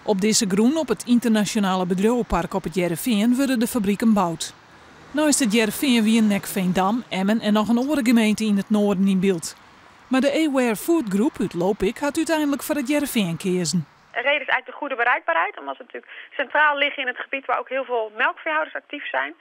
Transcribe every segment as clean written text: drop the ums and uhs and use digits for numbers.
Op dizze grûn op it ynternasjonale bedriuwepark op It Hearrenfean wurde de fabriken boud. Neist It Hearrenfean wienen ek Veendam, Emmen en noch in oare gemeente yn it noarden yn byld. Mar de Aware Food Group út Lopik hat úteinlik foar It Hearrenfean keazen. De reden is eigenlijk de goede bereikbaarheid, omdat we natuurlijk centraal liggen in het gebied waar ook heel veel melkveehouders actief zijn.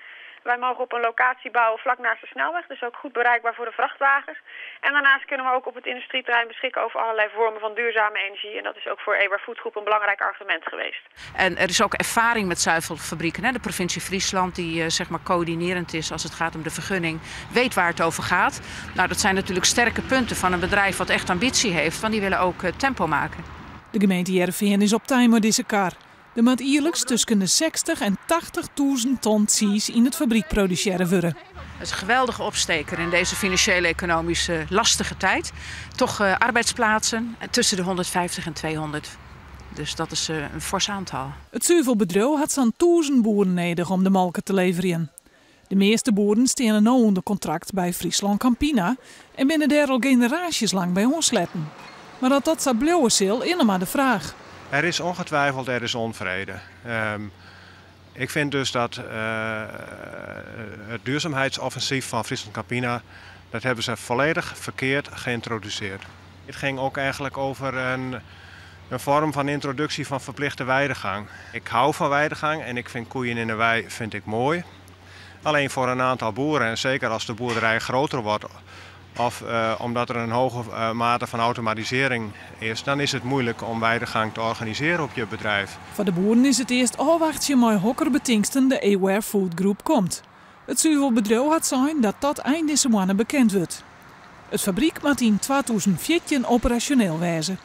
Wij mogen op een locatie bouwen vlak naast de snelweg, dus ook goed bereikbaar voor de vrachtwagens. En daarnaast kunnen we ook op het industrieterrein beschikken over allerlei vormen van duurzame energie. En dat is ook voor Aware Food Group een belangrijk argument geweest. En er is ook ervaring met zuivelfabrieken. Hè? De provincie Friesland, die zeg maar coördinerend is als het gaat om de vergunning, weet waar het over gaat. Nou, dat zijn natuurlijk sterke punten van een bedrijf wat echt ambitie heeft, want die willen ook tempo maken. De gemeente Hearrenfean is optein mei dizze kar. Der moat jierliks tusken de 60 en 80.000 ton tsiis yn it fabryk produsearre wurde. Het is een geweldige opsteker in deze financiële economische lastige tijd. Toch arbeidsplaatsen tussen de 150 en 200. Dus dat is een fors aantal. It suvelbedriuw hat sa'n 1000 boeren nedich om de molke te leverjen. De measte boeren steane no ûnder kontrakt by Friesland Campina en binne dêr al generaasjes lang by oansletten. Mar oft dat sa bliuwe sil, is noch mar de fraach. Er is ongetwijfeld er is onvrede. Ik vind dus dat het duurzaamheidsoffensief van Friesland Campina, dat hebben ze volledig verkeerd geïntroduceerd. Het ging ook eigenlijk over een vorm van introductie van verplichte weidegang. Ik hou van weidegang en ik vind koeien in de wei vind ik mooi. Alleen voor een aantal boeren, en zeker als de boerderij groter wordt of omdat er een hoge mate van automatisering is, dan is het moeilijk om weidegang te organiseren op je bedrijf. Foar de boeren is it earst ôfwachtsjen mei hokker betingsten de Aware Food Group komt. It suvelbedriuw hat sein dat dat ein dizze moanne bekend wurdt. It fabryk moat yn 2014 operasjoneel wêze.